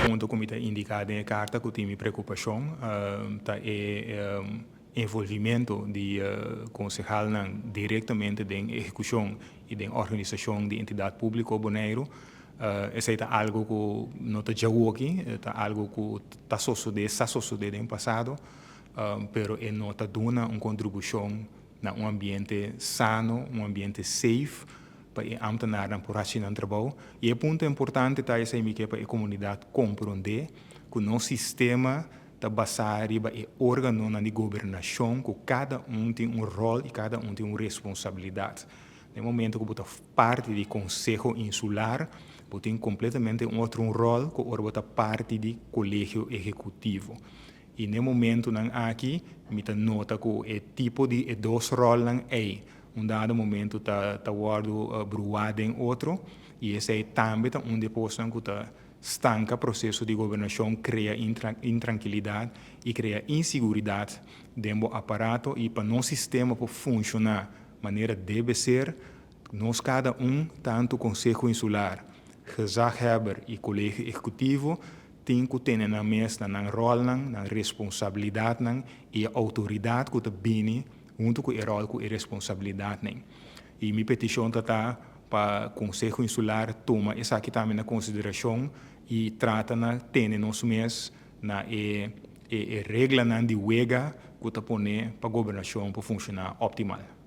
Punto ku mi ta indiká den e karta ku tin mi preokupashon ta e envolvimento di konsehalnan direktamente den ehekushon i den organisashon di Entidat Públiko Boneiru. Esei ta algu ku no ta djawoki, ta algu ku ta sosodé, sa sosodé den pasado, pero e no ta duna un kontribushon na un ambiente sano, un ambiente safe pa e ámtenarnan por hasi nan trabou. I e punto importante ta esei mi ke pa e komunidat komprondé ku nos sistema ta basá riba e órganonan di gobernashon ku kada un tin un ròl i kada un tin un responsabilidat. Den momento ku bo ta parti di Konseho Insular, bo tin kompletamente un otro un ròl ku ora bo ta parti di Kolegio Ehekutivo. I n'e momentunan aki mi ta nota ku e tipo di e dos ròlnan ei un dado momento ta ta wòrdu bruá den otro i esei tambe ta un di e kosnan ku ta stanka proseso di gobernashon, krea intrankilidat i krea insiguridat den bo aparato i pa nos sistema por funshoná manera debe ser, nos kada un, tantu Konseho Insular, Gezaghebber i Kolegio Ehekutivo, tin ku tene nan mes na nan ròlnan, nan responsabilidatnan i e outoridat ku ta bini huntu ku e ròl ku e responsabilidatnan. I mi petishon ta ta pa Konseho Insular tuma esaki tambe na konsiderashon i trata na tene nos mes na e e reglanan di wega ku ta pone pa gobernashon por funshoná optimal.